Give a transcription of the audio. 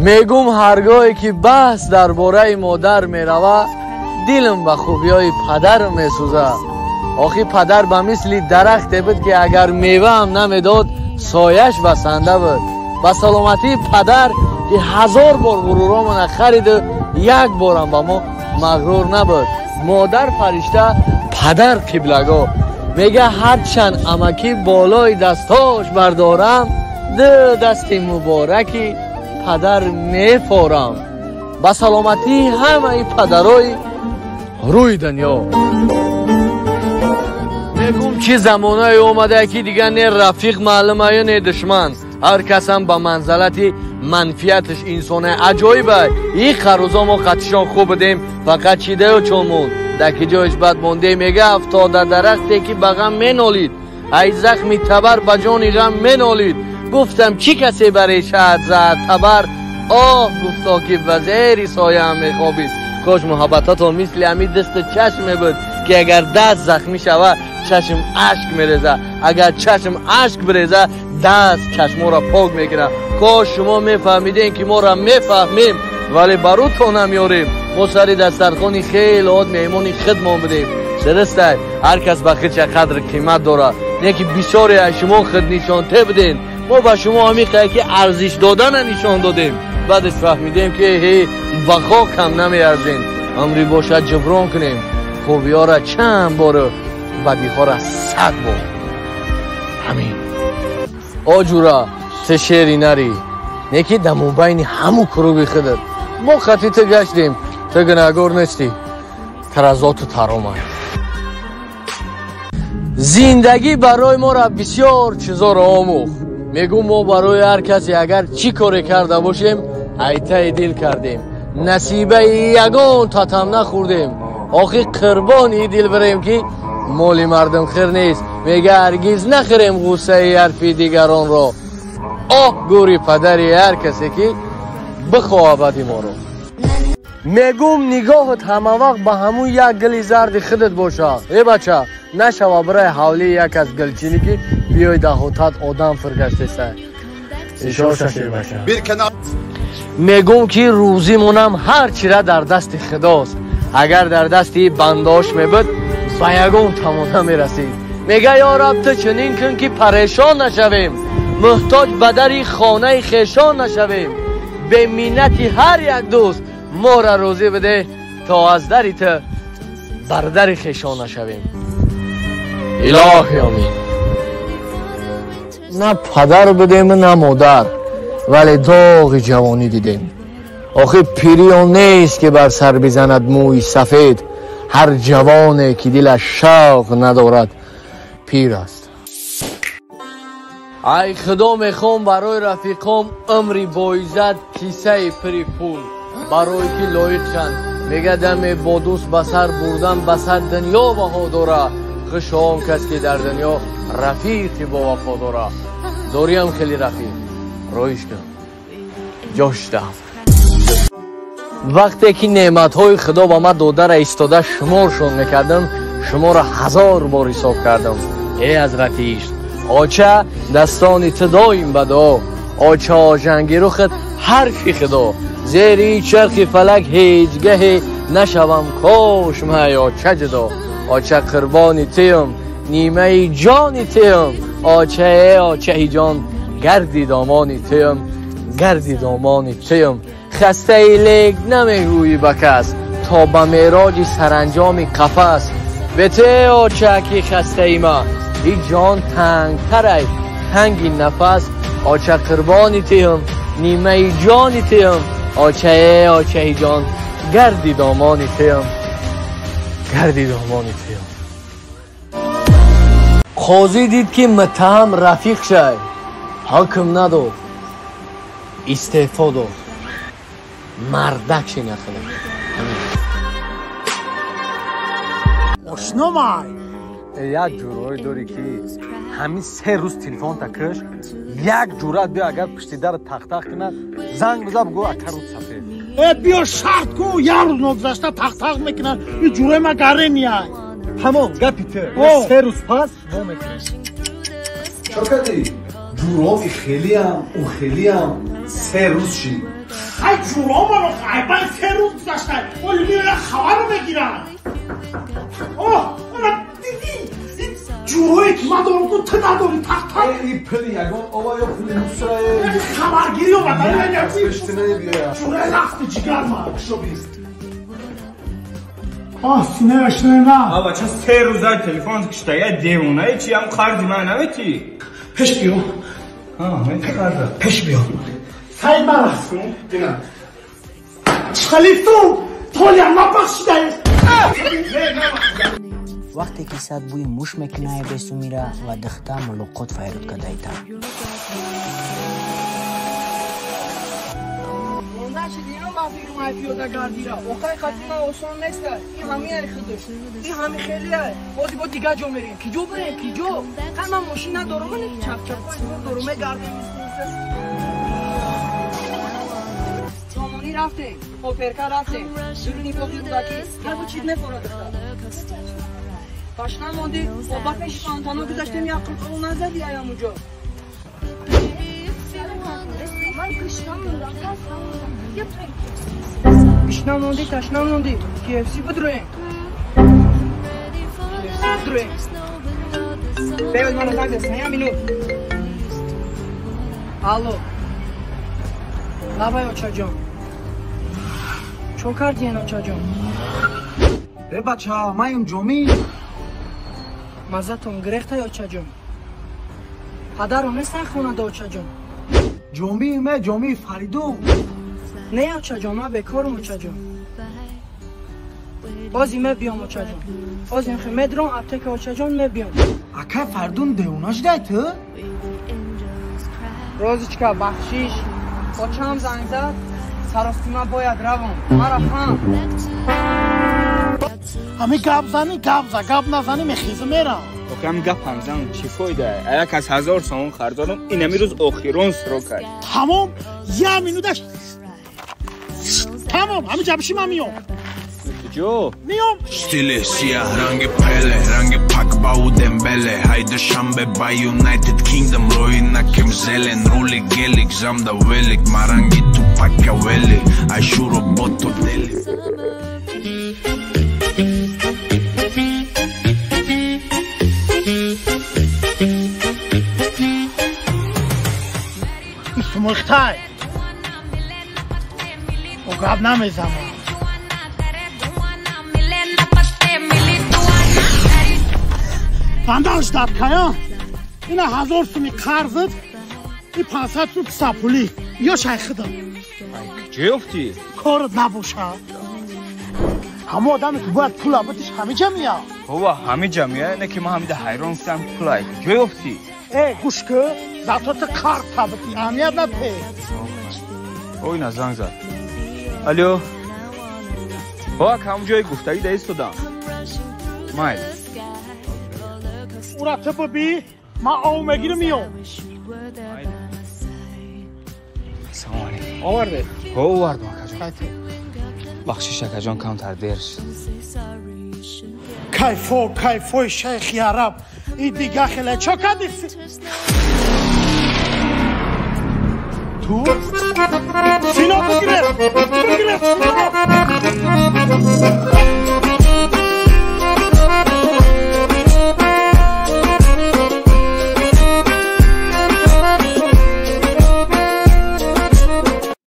Мегум ҳаргоҳе ки баҳс дар бораи модар мерава, дилам ба хубиҳои падарам месӯзад. Охи падар ба мисли дарахте буд, ки агар меваам намедод, сояш басанда буд. Ба саломатии падар, ки 1000 бор ғуруромона хариду як борам ба мо мағрур набуд. Модар фаришта, падар қиблагоҳ. Мега ҳарчанд амакӣ болои дастҳош бардорам, ду дасти мубораки падар мефорам. Ба саломатии ҳамаи падарои рӯи дунё. Мегум чӣ замонае омада, ки дигар не рафиқ маълумаю, не душман. Ҳар касам ба манзалати манфиаташ инсоне аҷоиба. И харӯзо мо қатишон хуб будем, фақат чидаю чон монд, даки ҷоиш бад монде. Мега афтода дарахте, ки ба ғам менолид, ай захми табар ба ҷони ғам менолид. Гуфтам чӣ касе ба решаат зад табар, оҳ гуфто, ки ба зери сояам мехобид. Кош муҳаббататон мисли ҳамин дасту чашм мебуд, ки агар даст захмӣ шавад, чашм ашк мереза, агар чашм ашк биреза, даст чашморо пок мекунад. Кош шумо мефаҳмидем, ки моро мефаҳмем, вале ба рӯтон намеёрем. Мо сари дастархони хеле од меҳмони худмон будем. Дурустай, ҳар кас ба худша қадр қимат дорад, не ки бисёре аз шумо худнишонте будем. Мо ба шумо ҳамиқае ки арзиш додана нишон додем, баъдаш фаҳмидем, ки ҳе ба хок ҳам намеарзем. Амри бошад, ҷуброн кунем хубиҳоро чанд бору бадиҳоро 100 бор. Ҳамин оҷура, ту шери нари, не ки дар мобайни ҳамун круги худат мо хати ту гаштем. Ту гунаҳгор нестӣ, таразоту таромай. Зиндагӣ барои моро бисёр чизоро омӯхт. Мегӯм мо барои ҳар касе агар чӣ коре карда бошем, айтаи дил кардем, насибаи ягон татам нахӯрдем. Охи қурбони дил бирем, ки моли мардум хир нест. Мега ҳаргиз нахӯрем ғуссаи ҳарфи дигаронро. Оҳ гӯри падари ҳар касе, ки бихоҳад бади моро. Мегум нигоҳат ҳама вақт ба ҳамун як гили зарди худат бошад. Э бача, нашава бирай ҳавлии як аз гилчинӣ, ки биёй даҳотат одам фиргаштеса. Ишор шашир, бача. Мегум ки рӯзимонам ҳар чира дар дасти худост. Агар дар дасти бандош мебуд, ба ягон тамон намерасид. Мега ё раб, ту чунин кун, ки парешон нашавем, муҳтоҷ ба дари хонаи хешон нашавем. Беминнати ҳар як дӯст моро рӯзӣ биде, то аз дари ту бар дари хешон нашавем. Илоҳи омин. На падар будем, на модар, вале доғи ҷавонӣ дидем. Охи пирӣ он нест, ки бар сар бизанад мӯи сафед. Ҳар ҷавоне, ки дилаш шавқ надорад, пир аст. Ай худо, мехоҳам барои рафиқом умри боиззат, кисаи пири пул, барое ки лоиқ шанд. Мега даме бо дӯст ба сар бурдан ба сар дунё баҳо дора. Хуш он кас, ки дар дунё рафиқи бовафо дора. Дориам хеле рафиқ, роиш кун, ҷош даҳам. Вақте ки неъматҳои худо ба ман додара истода шуморшон мекардам, шуморо 1000 бор ҳисоб кардам. Э ҳазрати ишқ, оча, дастони ту доим ба дуо. Оча, ожанги рухат ҳарфи худо. Зери чархи фалак ҳеҷ гаҳе нашавам кош май оча ҷудо. Оча, қурбони туюм, нимаи ҷони туюм. Очае, очаи ҷон, гарди домони туюм, гарди домони туюм. Хастаи лек намегӯӣ ба кас, то ба мероҷи саранҷоми қафас. Бете оча, ки хастаи ма, и ҷон тангтарай танги нафас. Оча, қурбони туюм, нимаи ҷони туюм. Очае, очаи ҷон, гарди домони туюм, гарди домони туюм. Қозӣ дид, ки муттаҳам рафиқ шай, ҳукм надод, истеъфо дод. Мардак шинахӯрад. Ошномай. Як ҷурое дорӣ, ки ҳамин 3 рӯз телефонта киш, як ҷурат биё, агар пушти дар тақтақ кунад, занг биза, бигӯ: «Ака, рӯз сафед». Э, биё, шарт ку, як рӯз ногузашта тақтақ мекунад. И ҷурои ма гарения. Тамом, гапи ту, 3 рӯз пас во мекунем. Чо кардӣ? Ҷуроми хелиам, ӯ хелиам, 3 рӯз шид. Хай ҷуромаро хайбай се рӯз гузашта. Оли меояд хабарро мегирад. Оҳ, ана дидӣ? Ин ҷурое ки ман дорам, ту надорӣ тақ-тақ. Ин пули ягон ова ё пули мусрае. Хабаргирӣ омада. Ҷураи лахти ҷигар ман. Оҳ, синааш на. А бача се рӯза телефон кишта, я девонае чи ҳам қарзи ман наметӣ? Пеш биё. Пеш биё. Саид ман аст. Халифу, толям набахшидаи. Вақте ки сад бӯи муш мекунае бесумира ва дихта мулоқот файрод кардайта. Пиёда гардира. Оқай хатима осон нест. Ин ҳамияи худаш. Ин ҳами хелия. Бози бо дига ҷо мерем. Киҷо бирем? Киҷо? Ҳай ман мошин надорам, ман чапчапои зур дорам, мегардем. Сомонӣ рафтем, оперка рафтем. Дуруни боғи Рӯдакӣ. Ҳай бо чиз мефорад духтар. Ташна монди, оба пеши фонтано гузаштем, як қилқилу назади аям уҷо. Ман гушна мондам, гушна монди, ташна монди. KFC бидроем. KFC бидроем. Беёд мана занг зад, я минут. Алло. Лабай очаҷон. Чо кардиен очаҷон? Э бача, маем ҷомӣ. Маззатон гирехтай очаҷон. Падарон нестан хонада очаҷон. Ҷомии ме, ҷомии Фаридун. Не очаҷон, ман бекорам очаҷон. Бози мебиём очаҷон. Бози медром аптека очаҷон мебиём. Акай Фаридун девона шудай ту? Розичка, бахшиш. Очам занг зад, саростима бояд равам. Мара фаҳм. Ҳами гап зани, гап за, гап назани мехизм мерам. Охи ҳами гап ҳам зан чӣ фоида? Як аз 1000 сомон харҷ дорам, ин ҳами рӯз охирон срок аст. Тамом, я минуташ. Тамом, ҳами ҷабши ман миём. Куҷо? Миём. Стиле сияҳ, ранги Пеле, ранги Пакба у Дембеле, ҳайда шанбе ба Юнайтед Кингдом, рои накем зелен, рули гелик, замда велик, маранги тупака вели, айшуро бото дели. Сумухтай. О гап намезанам. Бандаш дабкая. Ина 1000 суми қарзат, и 500 сум писапулӣ. Ё шайхидам. Ай куҷо ёфтӣ? Корат набоша. Ҳама одаме ки бояд пула битиш ҳами ҷамия. Ҳова ҳами ҷамия, не ки ман ҳамида ҳайрон шудам пула ай куҷо ёфтӣ? Э, гӯш кӯ, зато ту карта бити, аҳамият надиҳ. Ой, на занг зад. Алло. Ҳова ҳамон ҷои гуфтагӣ да истодам. Майл. Ура ту бибӣ, ман ов мегирам миём. Салом алейкум. Овардед? Ҳо, овардам акаҷон. Бахшиш акаҷон, камтар дер шуд. Кайфо, кайфои шайхи араб. И дига хеле чо кардӣ? Ту? Сино бигиред! Бигиред!